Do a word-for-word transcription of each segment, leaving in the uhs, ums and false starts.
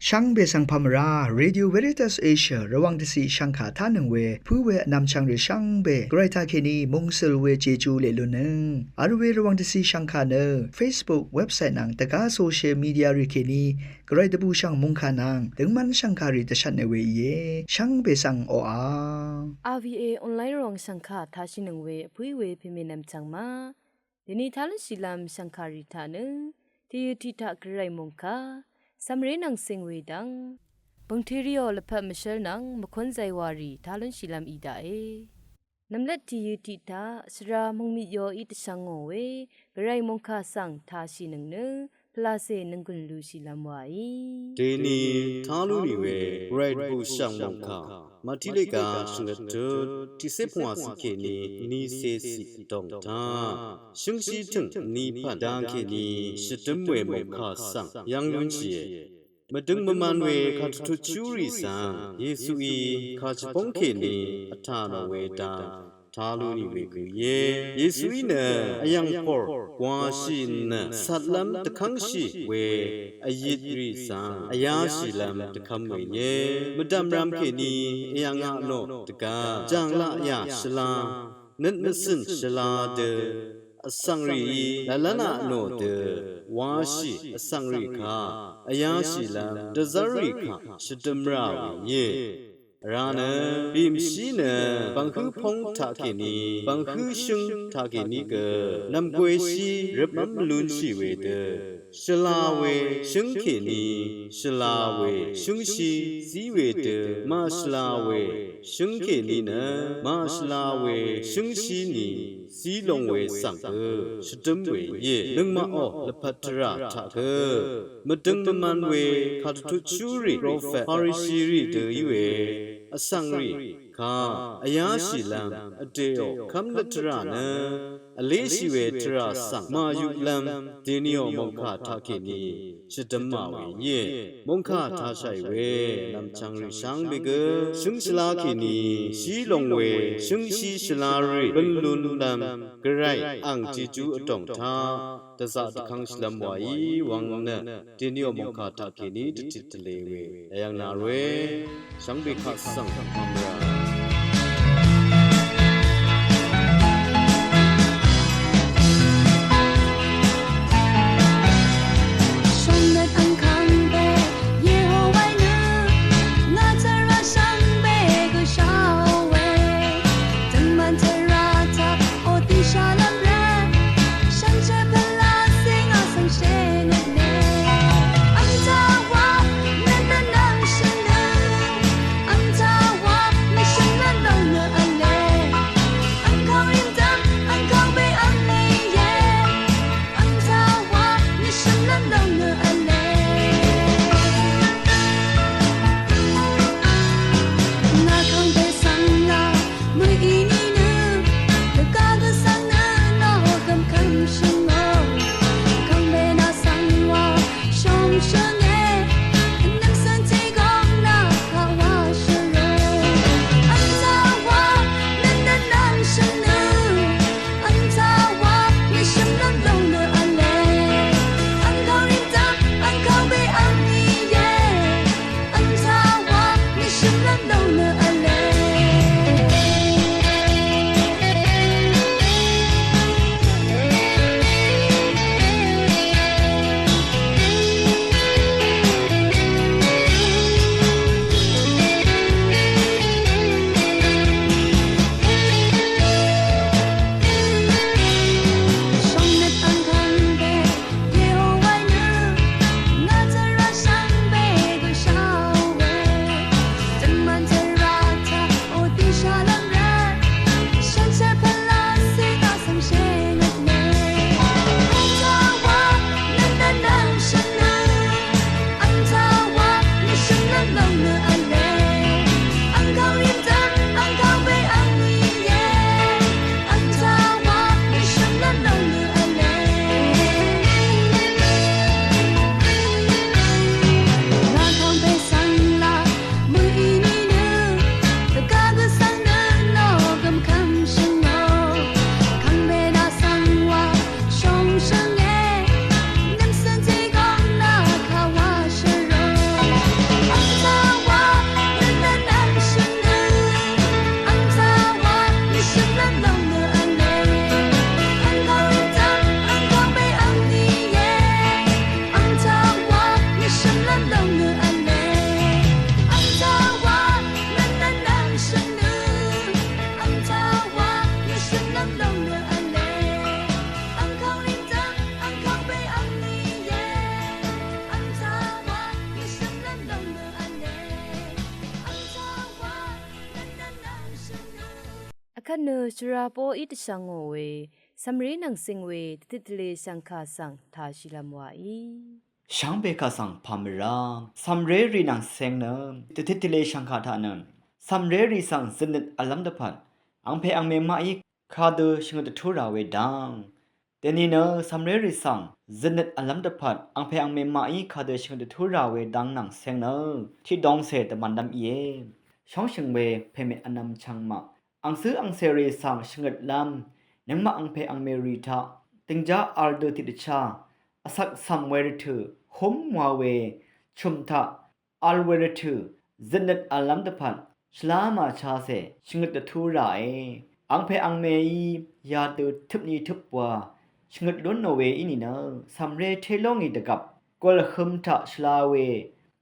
Shvngbe svng pà mvrá, Radio Veritas Asia Rvwàng dvciq shvngkà tánøng we pǿ we vnvmchvng rì shvngbe Gvray taqkèní mungsøl we Jeju leq lunnøng vl we Rvwàng dvciq shvngkà nø Facebook, website nvng dvgá social media rì kèní Gvray dvbùshv̀ng mòngkà nvng døngmv́n shv̀ngkàrì dvshvtnø we íe. Shvngbe svng oqà. R V A online ròng shv̀ngkà taqshìnøng we vpǿí we pèmènvm chv̀ng ma. Dèni tá lúnshìlv́m shv̀ngkàrì taq nø tìyø tiq taq Gvray mòngkà cv̀mré nvng cing we dv́ng bø̀ngteriò lvpat mvshv́l nvng mvkún zaywàrì tá lúnshìlv́m í daqe. Nv̀mlat tìyø tiq taq svra mungmit yoí dvshvngò we Gvray mòngkà svng tashìnøng nø pvlacè nònggùn lushìlv́m wàí. Dèni tá lú nì we Gvray dvbùshv̀ng mòngkà Màtí lèga shvngøt tut tiqcé pvngwà ciq kèní vnícé ciq dòng taq shǿngshí tø̀ng vní pv̀n dang kèní shvdǿm we mòngkà svng yv́ng lúnshìe. Mvdøng mvman we kàdvtut shúrì svng Yesuí kàshvbóng kèní vtà nò we dang tá lú nì we gø íe. Yesuí nø vyv̀ng pòr gwàshì nø catlv́m dvkv́ngshì we vyit rì svng vyáshìlv́m dvkv́m we íe. Mvdv̀m rvm kèní vyv̀ng aq nò dvgvp jànglaq yà shvla nøt mvcø̀n shvla dø vsvng rìí lvlv́n aq nò dø wáshì vsvng rì kaq vyáshìlv́m dvzv́r rì kaq shvdøm rà we íe. Vrá nø bìmshí nø bv̀nghǿ póng taqkèní bv̀nghǿ shǿng taqkèní gø nv̀mgwèshí røpmv́m lúnshì we dø shvla we shǿng kèní shvla we shǿngshí zí we dø màshvla we shǿng kèní nø màshvla we shǿngshí ni zí long we svng gø shvdǿm we íe. Nøngmaqò lvpat tvrà taq gø mvdøng mvman we kàdvtut shúrì profet Farisirì dø í we vsvng rì kaq vyáshìlv́m vdèò kv́mløt tvrà nø vléshì we tvrà svng màyuqlv́m dèniò mòngkà taqkèní shvdv́mà we íe. Mòngkà tashàì we vnvmchvng rì shvngbe gø shǿng shvla kèní shí long we shǿngshí shvla rì bønlunlv́m Gvray ang Jejú vdòng taq dvzaq dvkv́ng shvlv́m wàí wvng nø dèniò mòngkà taqkèní dvtit dvlē we vyv̀ng nà rwe shvngbe kaq svng mvmra. Shvngøt angkangbe Yehowa nø ngà tvrà shvngbe gø shàò we. Døngman tvrà taq oqtiq shàlv́m rvt shvngshvt pvlacè ngà svng shènøt ne. Ang taq wa nøt nøt nvng shø̀n nø. Ang taq wa nøt Vtvt nø shvra poqí dvshvngò we cv̀mré nvng cing we dvtit tvle shv̀ngkà svng tāshìlv́m wàí. Shvngbe kà svng pà mvrá cv̀mré rì nvng cing nø dvtit tvle shv̀ngkà taq nø cv̀mré rì svng zøtnøt v̄llv́m dvpvt angpè angmè maqí kadø shvngøt dvtú rà we dv́ng. Dèni nø cv̀mré rì svng zøtnøt v̄llv́m dvpvt angpè angmè maqí kadø shvngøt dvtú rà we dv́ng nvng cing nø tiqdongcè dvmv̀nlv́m íe. Shóngshø̀ng we pèmè vnvm chvngmaq angcǿ angcèrì svng shvngøtlv́m nøngmaq angpè angmèrì taq dìngjá v̄l dø tiqdvchá vsvk cv̀m we rvtø̀ húm wa we chø̀m taq v̄l we rvtø̀ zøtnøt v̄llv́m dvpvt shvlá màchacè shvngøt dvtú ràe. Angpè angmèí yadø tøpni tøp wa shvngøt lúnò we í nìnø cv̀mré té ló ngì dvgvp gùlhøm taq shvla we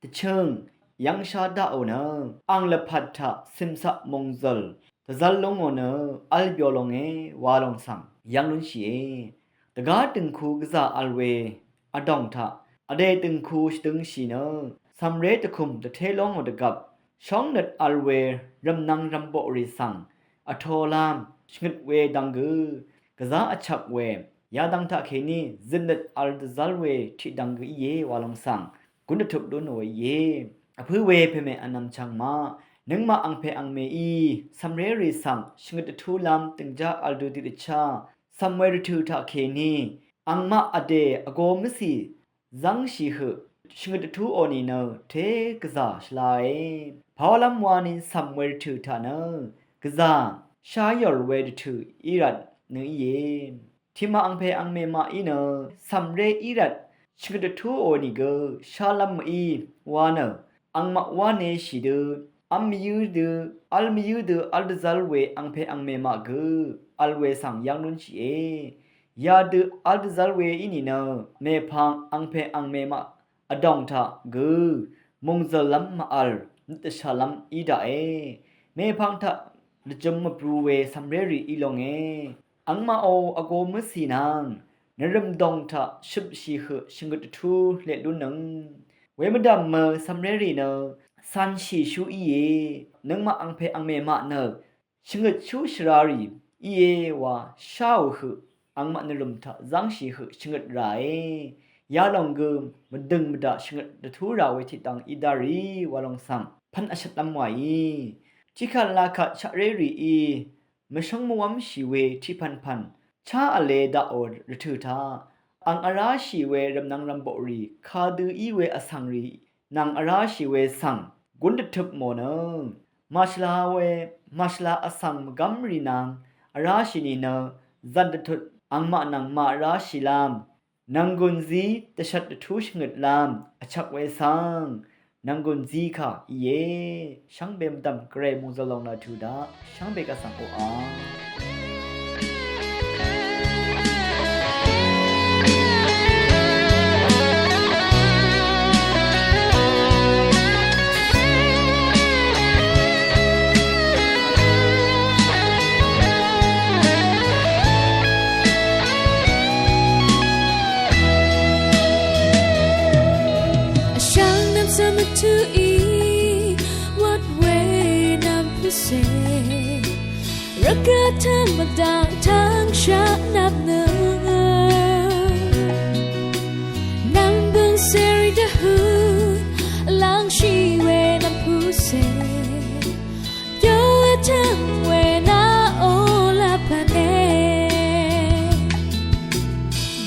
dvchǿng yv́ngshá daqò nø ang lvpat taq cìmcaq mòngzø̀l dvzv́l lúngò nø v̄l byo longe wa lòng svng yv́ng lúnshìe. Dvgá dø̀ngku gvzà v̄l we vdòng taq vdè dø̀ngku shvdøngshì nø cv̀mré dvkùm dvté lóngò dvgvp shóngnøt v̄l we rv̀mnvng rv̀mboqrì svng vtōlv́m shvngøt we dvng gø gvzá vchvk we yadvng taqkèní zøtnøt v̄l dvzv́l we tiqdvng gø íe wa lòng svng gún dvtøp lúnò we íe. Vpǿ we pèmè vnvm chvngmaq nøngmaq angpè angmèí cv̀mré rì svng shvngøt dvtúlv́m dìngjá v̄l dø tiqdvchá cv̀m we rvtø̀ taqkèní angmaq vdè vgō mvcì zv́ngshì høq shvngøt dvtúò nìnø té gvzà shvlae. Pàwálv́m wani cv̀m we rvtø̀ taq nø gvzà sháyòr we rvtø̀ í rvt nø íe. Tiqmaq angpè angmè maqí nø cv̀mré í rvt shvngøt dvtúò nìgø shálv́m mø̀í wa nø angmaq wáneshì dø v́m mvyǿ dø v́l mvyǿ dø v́l dvzv́l we angpè angmè maq gø v̄l we svng yv́ng lúnshìe. Yadø v́l dvzv́l we í nìnø mèpvng angpè angmè maq vdòng taq gø mòngzø̀llv́m màvl nøt dvshàlv́m í daqe. Mèpvng taq dvjøm mvbru we cv̀mré rì í longe. Angmaqò vgō mvcì nvng nvrø̀m dòng taq shøpshì høq shvngøt dvtú leq lúnnøng. Wemvdv̀m mø cv̀mré rì nø cv̄nshìshú íe. Nøngmaq angpè angmè maq nø shvngøtshú shvrarì íe wa sháò høq angmaq nvrø̀m taq zv́ngshì høq shvngøt ràe. Yalòng gø mvdø̀ng mvdaq shvngøt dvtú rà we tiqdvng í dárì wa lòng svng pv́n vshvtlv́m wàí. Tiqkvt lakvt shaqré rìí mvshóng mvwv́mshì we tiqpv̀npv̀n chá v̄le daqò rvtø̀ taq ang vráshì we rv̀mnvng rv̀mboqrì kadø í we vsvng rì nvng vráshì we svng gún dvtøp mò nø màshvla we màshvla vsvng mvgv́mrì nvng vráshì nìnø zv̀n dvtut angmaq nvng màvráshìlv́m nv̀nggùn zí dvshvt dvtú shvngøtlv́m vchvk we svng nv̀nggùn zí kà íe. Shvngbe mvdv̀m gvray mòngzø̀l lòng laq tø̀ daq shvngbe kà svng oqà. Vshvng nvmsvng mvtuqí wvt we nvmpvse rvgvt tvng mvdvng tvng shvnvp nø nv̀mbø̀ng cèrì dvhø lv́ngshì we nv̀mpvse Yø vtvng we naqò lvpvne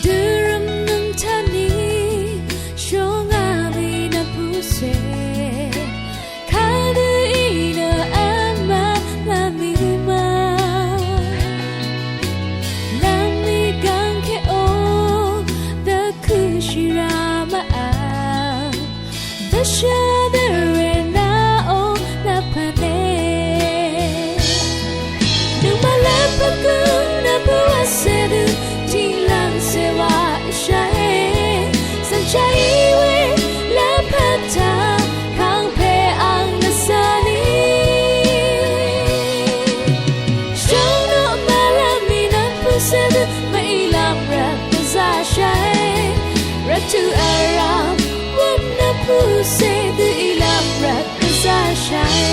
dørvm nøngtani shonga mi nvpuse kadø inø vma lvmima lvmi gvngke o dvkushira mvvm Dvshà dvre naqò lvpvne nøngmaq lvpvgø nvpvwvse dø tiqlvngse wa shae. Svngshaq í we lvpvta kangpe ang nvsani shvngø mvlvmi nvpvse dø mvilvm rvt dvza shae. Rvtø vrvm wøn nvpvse dø ilvm rvt dvza shae.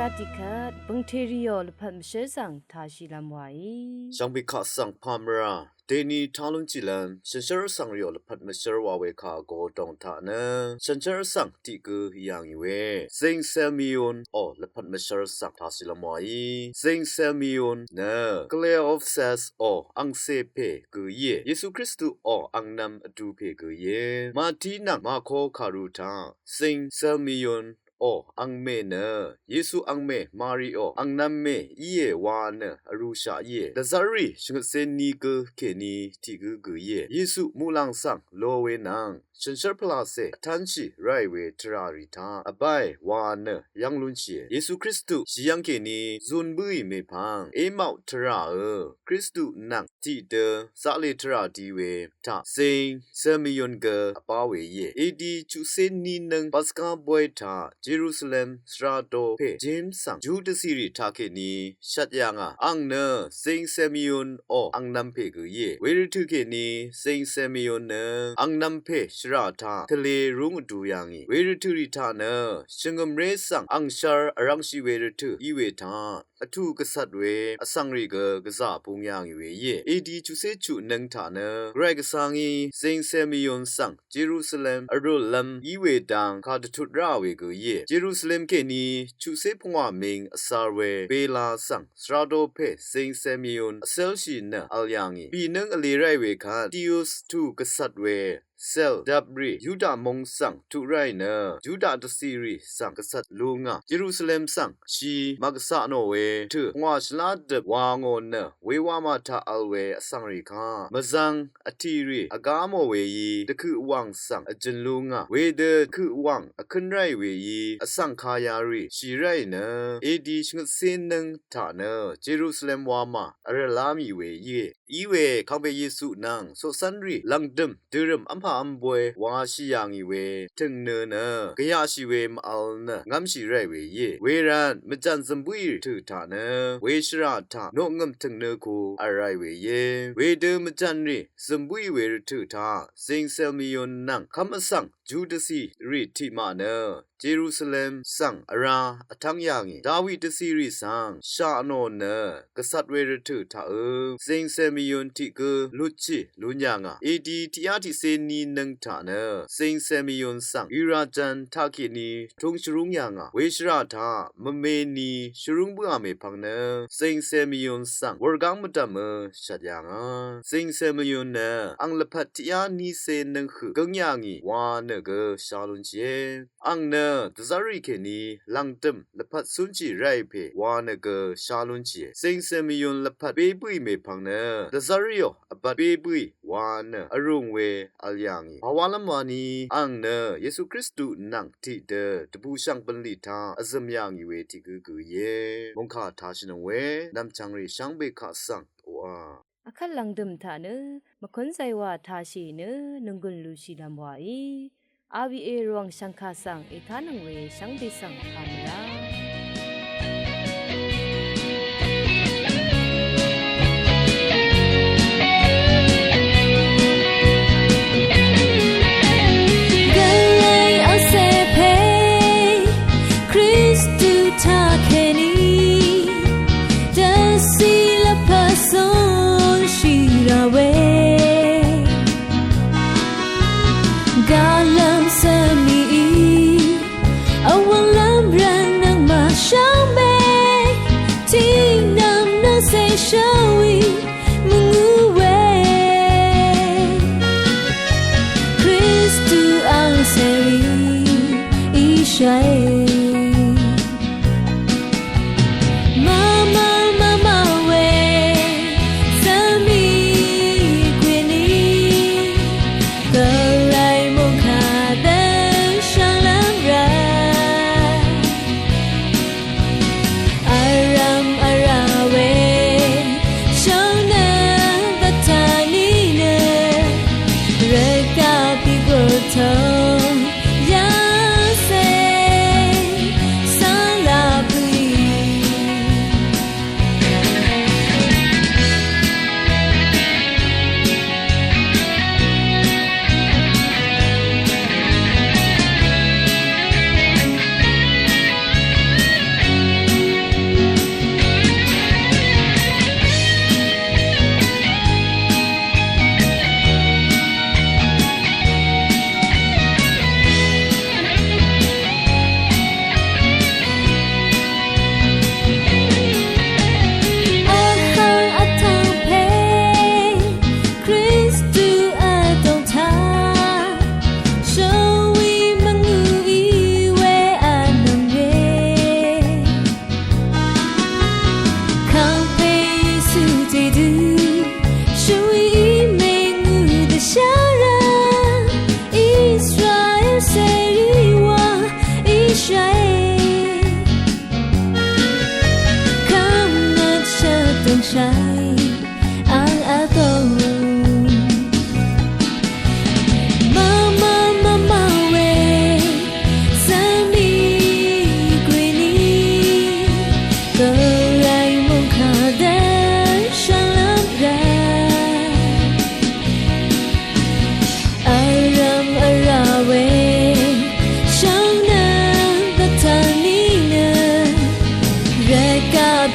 Tiqkvt bøngtèrìò lvpat mvshǿr svng tāshìlv́m wàí. Shvngbe kaq svng pàmvrà dèni tá lúnshìlv́m shànshér vsvng rìò lvpat mvshǿr wa we kà vgō dòng taq nø shànshér vsvng tiq gø í yà ngì we Zing Simeon ò lvpat mvshǿr svng tāshìlv́m wàí. Zing Simeon nø Kleophas ò angcè pè gø íe. Yesu Kristu ò angnv̄m vdu pè gø íe. Mati nvng Mako kàru taq Zing Simeon ò angmè nø Yesu angmè Mari ò angnv̄m mè íe wa nø vrūshaq íe. Dvzv́rrì shvngøtcé ní gø kèní tiq gǿ gø íe. Yesu muqlàng svng lo we nvng shànshér pvlacè vtánshì ráì we tvrà rì taq vbáì wa nø yv́ng lúnshìe. Yesu Kristu shì yv́ng kèní zun bǿì mèpvng Emau tvrà ø Kristu nvng tiqdø zaqlè tvrà di we taq Zing Simeon gø vbá we íe. A D chuqcé ní nǿng Paska bóy taq Jerusalem svra do pè James svng Ju dvcìrì taqkèní shvt yà ngà. Àng nø Zing Simeon ò angnv̄m pè gø íe. Wervtø̀ kèní Zing Simeon nø angnv̄m pè shvrà taq tvlē rúng vdu yà ngì. Wervtø̀ rì taq nø shvngø̀mré svng angshvr vrv̄ngshì we rvtø̀ í we taq vtù gvcvt we vsvng rì gø gvzà bung yà ngì we íe. A D chuqcé chuq nǿng taq nø Gvray Gvsvngí Zing Simeon svng Jerusalem vrø̀llv́m í we dang kà dvtut rá we gø íe. Jerusalem kèní chuqcé pungwà ming vcār we Bela svng svra do pè Zing Simeon vcélshì nø vl yà ngì. Bì nǿng vlē ráì we kvt Titus tù gvcvt we cèl dvprì Yuda mung svng tuq ráì nø Yuda dvcìrì svng gvcvt lú ngà. Jerusalem svng shì màgvcaq nò we tø̀ pungwà shvlá døp wa ngò nø we wamà taq vl we vsvng rì kaq mvzvng vtìrì vgá mò weí dvkøq wàng svng vjøn lú ngà. Wedø dvkøq wàng vkǿn ráì weí vsvng kayarì shì ráì nø A D shvngøtcé nǿng taq nø Jerusalem wamà vrv̀lá mì we íe. Iwe kangpe Yesu nvng coqcv́nrì lv̀ngdø̀m dørø̀m v́mpà v́m boy washì yà ngì we tø̀ngnø nø gvyaqshì we mv-vl nø ngv́mshì ráì we íe. Wervt mvjàn zø̀m bǿì tø̀ taq nø we shvrà taq noqngø̀m tø̀ngnø ku vl ráì we íe. Wedø mvjànrì zø̀m bǿì we rvtø̀ taq Zing Simeon nvng kv́m vsvng Ju dvcìrì tiqmaq nø Jerusalem svng vrá vtv́ng yà ngì. Dawi dvcìrì svng shà nò nø gvcvt we rvtø̀ taq ø Zing Simeon tiq gø lutshì lún yà ngà. A D tiqyá tiqcé ní nǿng taq nø Zing Simeon svng Irajv̄n taqkèní tūng shvrúng yà ngà. We shvrà taq mvme ni shvrúng bǿà mèpvng nø Zing Simeon svng wurgáng mvdv̀m ø shvt yà ngà. Zing Simeon nø àng lvpat tiqyá nícé nǿng høq gǿng yà ngì wa nø gø shá lúnshìe. Àng nø dvzv́rrì kèní lv̀ngdø̀m lvpat cúnshì ráì pè wa nø gø shá lúnshìe. Zing Simeon lvpat bé bǿì mèpvng nø dvzv́rrìò vbat bé bǿì wa nø vrùng we vl yà ngì. Pàwálv́m wani àng nø Yesu Kristu nvng tiqdø dvbùshv̀ng bv̀nlì taq vzø̀m yà ngì we tiq gǿ gø íe. Mòngkà tashìnøng we nv̀mchv̀ngrì shvngbe kaq svng oqà. Akvt lv̀ngdø̀m taq nø mvkún zaywà tashì nø nònggùn lushìlv́m wàí. A V A Rvwàng shv̀ngkà svng ètánøng we shvngbe svng kà mvrá. Gvlay vsè pè Kristu taqkèní dvcì lvpat cúnshì rà we. Gvlv́m svmì í vwv̀nglv́m rvt nøngmaq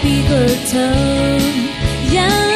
Bigortø yv̀ng